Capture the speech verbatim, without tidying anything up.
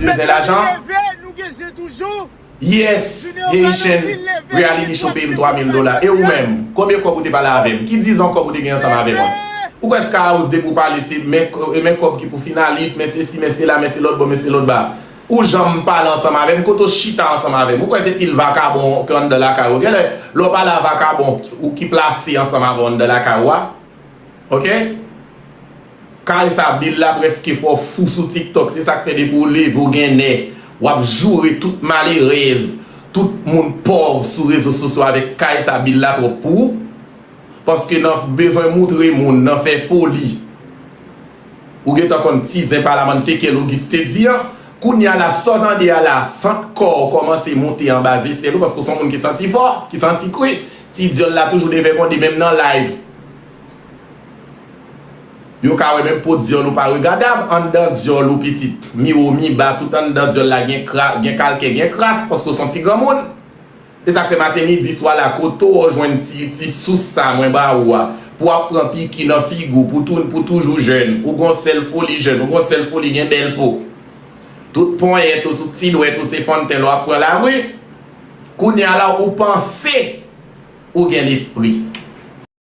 Bezwen lajan? Yes, Haitian Reality Show peye m twa mil dola. E ou menm? Konbyen kòb ou te pale avè m? Ki dizon kòb ou te gen ansanm avè mwen? Ou kwè Skyhouse depi w pale se men, men kòb ki pou finalis, men se si, men se la, men se lòt bò, men se lòt ba. Ou janm pale ansanm avè m, kote w chita ansanm avè m? Ou kwè se pil vakabon ki anndan lakay ou? Genlè, lè w pale a vakabon ou ki plase ansanm avè w anndan lakay ou a, ok? Caressa Bill la prèske fè w fou sou TikTok. Se sa k fè depi w leve w gen nè, w ap joure tout malerèz, tout moun pòv sou rezo sosyo avèk Caressa Bill la twòp pou ou. Paske nan bezwen moutre moun, nan fè foli. Ou gentan konn ti zen palaman Tekel Auguste te di an. Kounye a la, sa w tande a la, sant kò w kòmanse monte anba zesèl ou, paske w se yon moun ki santi fò, ki santi kwi. Ti dyòl la toujou devègonde, menm nan live. Yo ka wè menm po dyòl ou pa regardab, anndan dyòl ou pitit. Mi wo, mi ba, tout anndan dyòl la gen kra, gen kalkè, gen kras, paske w se yon ti granmoun. E sa k fè maten, midi, swa la, kote w jwenn ti, ti sous sa mwen ba ou a, pou w ap pran piki nan figi w, pou tou, pou toujou jèn. Ou gon sèl foli jèn, ou gon sèl foli gen bèl po. Tout ponyèt ou, tout ti dwèt ou se fonntèn w ap pran lari. Kounye a la, ou panse ou gen lespri.